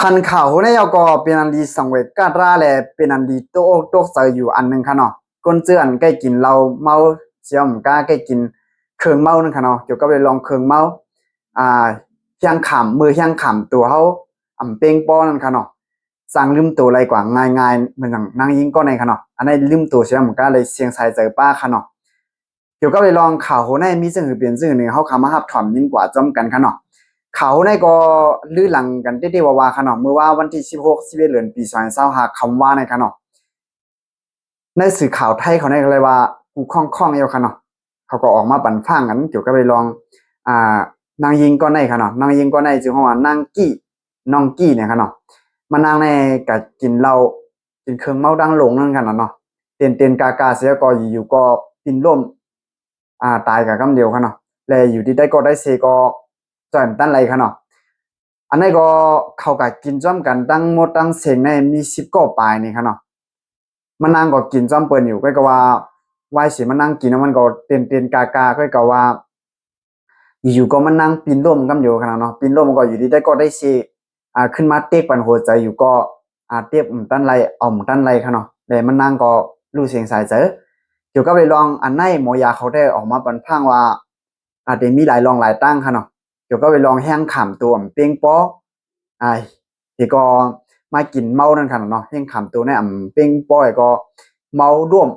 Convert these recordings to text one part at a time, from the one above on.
ທັນຂ່າວໂຫໃນເຮົາກໍເປັນອັນດີສັງເວດກາດຣາ ແລະ ເປັນອັນດີຕົກອົກຕົກໃຈຢູ່ອັນໜຶ່ງຂະເນາະ. ຄົນເຈີອັນໃກ້ກິນເຫຼົ້າເມົາ ສຽວໝາກາໃກ້ກິນເຄື່ອງເມົານັ້ນຂະເນາະ. ກ່ຽວກັບເລື່ອງເຄື່ອງເມົາ ອ່າ ຮຽງຂ້າມ ມື້ຮຽງຂ້າມໂຕເຮົາອຳເປັງປໍນັ້ນຂະເນາະ. ສ້າງລືມໂຕໄດ້ກວ່າງ່າຍໆ ເໝືອນຫຍັງນາງຍິງກ່ອນໃນຂະເນາະ. ອັນໃຫ້ລືມໂຕສຽວໝາກາໄດ້ສຽງສາຍໃຈປ້າຂະເນາະ. ກ່ຽວກັບເລື່ອງຂ່າວໂຫໃນມີເຊິ່ງຫືອເປັນເຊິ່ງໜຶ່ງ ເຮົາເຂົ້າມາຮັບຖອມຍິນກວ່າພ້ອມກັນຂະເນາະ. ຂ່າວໂຫໃນກໍລືຫຼັງກັນເຕັດໆວ່າໆຂະເນາະ. ມື້ວານວັນທີສິບຫົກ ສິບເອັດ ເດືອນ ປີສອງພັນຊາວຫ້າ ຄຳວ່າໃນຂະເນາະ. ໃນສື່ຂ່າວໄທເຂົາໃນກໍເລີຍວ່າ ກູຂ້ອງໆຢູ່ຂະເນາະ. ເຂົາກໍອອກມາປັນຟັງກັນກ່ຽວກັບເລື່ອງ ອ່າ ນາງຍິງກ່ອນໃນຂະເນາະ. ນາງຍິງກ່ອນໃນຊື່ວ່ານາງກີ້ ນ້ອງກີ້ນີ້ຂະເນາະ. ມານາງໃນກະກິນເຫຼົ້າ ກິນເຄື່ອງເມົາດັງໂລງນັ້ນຂະເນາະ. ເຕັ້ນໆກາໆເສຍກໍຢູ່ໆກໍປິ່ນລົ້ມ ອ່າ ຕາຍກະກຳດຽວຂະເນາະ. ແລະ ຢູ່ດີໄດ້ກໍໄດ້ເສຍກໍຊ່ອຍບໍ່ທັນໄດ້ຂະເນາະ. ອັນໃນກໍເຂົາກະກິນພ້ອມກັນທັງໝົດທັງເສັງໃນມີສິບກໍປາຍນີ້ຂະເນາະ. ມານາງກໍກິນພ້ອມເພິ່ນຢູ່ ຂ້ອຍກໍວ່າວາຍຊິມານາງກິນ ມັນກໍເຕັ້ນໆກາໆ ຂ້ອຍກໍວ່າຢູ່ໆກໍມານາງປິ່ນລົ້ມກຳດຽວຂະເນາະ. ປິ່ນລົ້ມກໍຢູ່ດີໄດ້ກໍໄດ້ເສ ອ່າ ຂຶ້ນມາເຕະປັນຫົວໃຈຢູ່ກໍ ອ່າ ເຕະບໍ່ທັນໄດ້ ເອົາບໍ່ທັນໄດ້ຂະເນາະ. ແລະ ມານາງກໍຮູ້ສຽງສາຍໃຈ. ກ່ຽວກັບເລື່ອງອັນໃນ ໝໍຢາເຂົາໄດ້ອອກມາປັນຟັງວ່າ ອາດຈະມີຫຼາຍລອງຫຼາຍຕັ້ງຂະເນາະ. ກ່ຽວກັບເລື່ອງຮຽງຂ້າມໂຕອຳເປັງປໍ ອ່າ ເຮັດກໍມາກິນເມົານັ້ນຂະເນາະ. ຮຽງຂ້າມໂຕໃນອຳເປັງປໍກໍເມົາລວມ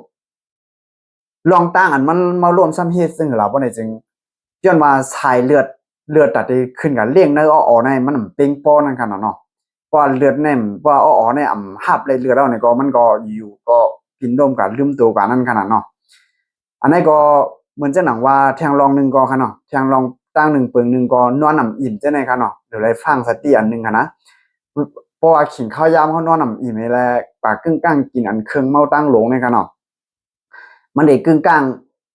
ລອງຕັ້ງອັນມັນເມົາລວມຊ້ຳເຮັດເຊິ່ງລາວບໍ່ໄດ້ຈຶ່ງ ຍ້ອນວ່າສາຍເລືອດ ເລືອດຕັດທີ່ຂຶ້ນກັບເລັ່ງໃນອໍໆໃນມັນເປັງປໍນັ້ນຂະເນາະ. ເພາະວ່າເລືອດໃນ ເພາະວ່າອໍໆໃນອຳຮັບໄດ້ເລືອດເຮົານີ້ກໍ ມັນກໍຢູ່ກໍປິ່ນລົ້ມກັນ ລືມໂຕກັນນັ້ນຂະເນາະ. ອັນໃນກໍເໝືອນຈັ່ງໜັງວ່າແທງລອງໜຶ່ງກໍຂະເນາະ ແທງລອງຕັ້ງໜຶ່ງເປິງໜຶ່ງກໍນອນອຳອີ່ມຈັ່ງໃດຂະເນາະ. ດຽວໄດ້ຟັງສະຕິອັນໜຶ່ງຫັ້ນນະ ເພາະວ່າກິນເຂົ້າຍາມເຮົານອນອຳອີ່ມນີ້ແຫຼະ ປາກຶ້ງກ້າງກິນອັນເຄື່ອງເມົາຕັ້ງໂລງນີ້ຂະເນາະ. ມັນໄດ້ກຶ້ງກ້າງ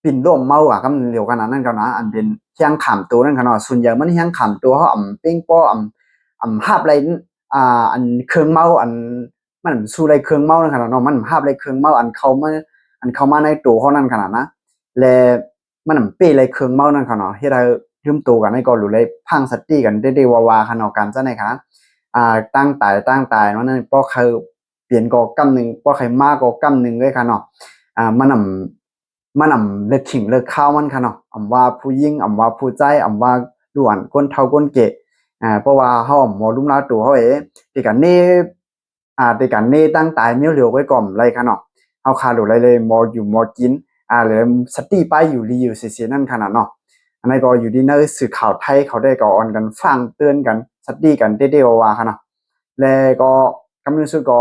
ປິ່ນລົ້ມເມົາກະກຳດຽວຂະໜາດນັ້ນຂະເນາະ. ອັນເປັນຮຽງຂ້າມໂຕນັ້ນຂະເນາະ ສ່ວນໃຫຍ່ມັນຮຽງຂ້າມໂຕເຮົາອຳເປັງປໍ ອຳ ອຳຮັບໄດ້ ອ່າ ອັນເຄື່ອງເມົາ ອັນມັນສູ້ໄດ້ເຄື່ອງເມົານັ້ນຂະເນາະ. ມັນຮັບໄດ້ເຄື່ອງເມົາອັນເຂົ້າມາ ອັນເຂົ້າມາໃນໂຕເຮົານັ້ນຂະໜາດນະ ແລະ ມັນເປໄດ້ເຄື່ອງເມົານັ້ນຂະເນາະ. ເຮັດໃຫ້ລືມໂຕກັນໃນກໍຮູ້ໄດ້ພັງສະຕິກັນເດໆວ່າໆຂະເນາະ ການຈັ່ງໃດຂະ ອ່າ ຕັ້ງຕາຍ ຕັ້ງຕາຍເນາະ ນັ້ນ ພໍໃຄ່ ປ່ຽນກໍກຳໜຶ່ງ ບໍ່ໃຫ້ມາກໍກຳໜຶ່ງເລີຍຂະເນາະ. ອ່າ ມັນນຳ ມັນນຳເລິກຂິງເລິກຄາວມັນຂະເນາະ ອຳວ່າຜູ້ຍິງ ອຳວ່າຜູ້ຊາຍ ອຳວ່າຫຼວງ ຄົນເຖົ້າຄົນແກ່ ອ່າ ເພາະວ່າເຮົາບໍ່ລຸມລາໂຕເຮົາເອງ ທີ່ກະເນ ອ່າ ທີ່ກະເນຕັ້ງຕາຍແນວດຽວໄວ້ກ່ອນໄດ້ຂະເນາະ. ເຮົາຂາດບໍ່ໄດ້ເລີຍ ບໍ່ຢູ່ບໍ່ກິນ ອ່າ ຫຼືສະຕິໄປຢູ່ດີຢູ່ເສຍໆນັ້ນຂະເນາະ. ອັນນັ້ນກໍຢູ່ທີ່ໃນສື່ຂ່າວໄທເຂົາໄດ້ກໍອ່ອນກັນຟັງເຕືອນກັນ ສະຕິກັນເດໆວ່າໆຂະເນາະ. ແລະກໍກຳລັງສຸດກໍ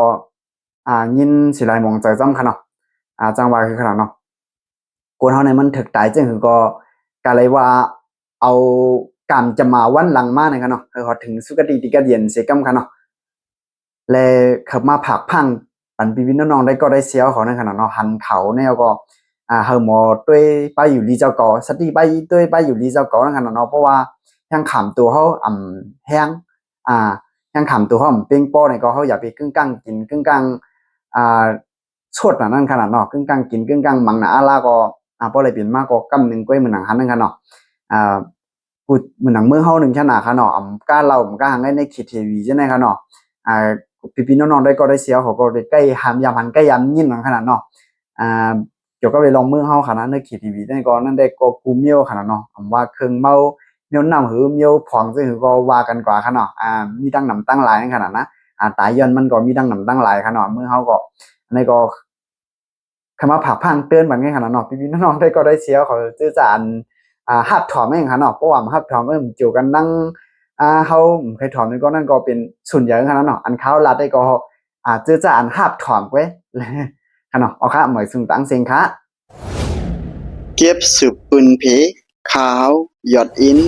ອ່າ ຍິນເສຍຫຼາຍໝອງໃຈຊ້ຳຂະເນາະ ອ່າ ຈັ່ງວ່າຄືຂະເນາະ ຄົນເຮົານີ້ມັນຖືກຕາຍຈັ່ງຄືກໍ ກະເລີຍວ່າເອົາກຳຈະມາວັນຫຼັງມານັ້ນຂະເນາະ ໃຫ້ເຂົາເຖິງສຸຄະຕິຕິກະດຽນເສຍກຳຂະເນາະ. ແລະເຂົ້າມາຝາກຝັງປັນພີ່ໆນ້ອງໆໄດ້ກໍໄດ້ແຊວເຂົານັ້ນຂະເນາະ ຫັນເຂົາແນວກໍ ອ່າ ໃຫ້ໝໍຕົວໄປຢູ່ດີເຈົ້າເກົ່າ ສະຕິໄປຕົວໄປຢູ່ດີເຈົ້າເກົ່ານັ້ນຂະເນາະ ເພາະວ່າແຮງຂາມຕົວເຮົາອຳແຮງ ອ່າ ແຮງຂາມຕົວເຮົາອຳເປັງປໍນີ້ກໍເຮົາຢ່າໄປກຶ້ງກ້າງກິນກຶ້ງກ້າງ ອ່າ ຊົດນະນັ້ນຂະໜາດເນາະ ກຶ້ງກ້າງກິນກຶ້ງກ້າງມັງນະ ອາລາກໍ ອ່າ ພໍໄດ້ເປັນມາກໍກຳໜຶ່ງກ້ວຍມື້ໜັງຫັ້ນນັ້ນຂະເນາະ ອ່າ ຜູ້ ມື້ໜັງເມືອງເຮົາໜຶ່ງຂະໜາດຂະເນາະ ອຳກ້າເລົ່າອຳກ້າຫາງໄດ້ໃນເຂດເທວີຈັ່ງໃດຂະເນາະ ອ່າ ພີ່ໆນ້ອງໆໄດ້ກໍໄດ້ແຊວເຂົາກໍໄດ້ໃກ້ຫາມຍາມຫັນໃກ້ຍາມຍິນນັ້ນຂະໜາດເນາະ ອ່າ ກ່ຽວກັບໄອ້ລອງເມືອງເຮົາຂະໜາດໃນເຂດເທວີນັ້ນກໍນັ້ນໄດ້ກໍກູເມວຂະໜາດເນາະ ອຳວ່າເຄື່ອງເມົາ ແນວນ້ຳຫື ແນວພອງ ເຊິ່ງຫື ກໍວ່າກັນກວ່າຂະເນາະ ອ່າ ມີຕັ້ງນຳຕັ້ງຫຼາຍຂະໜາດນະ ອ່າ ຕາຍຍ້ອນມັນກໍມີຕັ້ງນຳຕັ້ງຫຼາຍຂະເນາະ ເມືອງເຮົາກໍ ອັນນີ້ກໍ ຄຳວ່າຝາກຝັງເຕືອນບັດນີ້ຂະໜາດເນາະ ພີ່ໆນ້ອງໆໄດ້ກໍໄດ້ແຊວເຂົາເຈີຈາອັນ ອ່າ ຮັບຖອອມເອງຂະເນາະ ເພາະວ່າຮັບຖອມເອີ ເຈີກັນນັງ ອ່າ ເຮົາໃຄຖອມນີ້ກໍນັ້ນກໍເປັນສ່ວນໃຫຍ່ຂະໜາດເນາະ ອັນຂ່າວລາດໄດ້ກໍ ອ່າ ເຈີຈາອັນຮັບຖອມເວີຍ ຂະເນາະ ເອົາຄະ ໝາຍສຸງຕັງເສັງຄະ ເກັບສືບປືນເພ ຂ່າວຍອດອິນ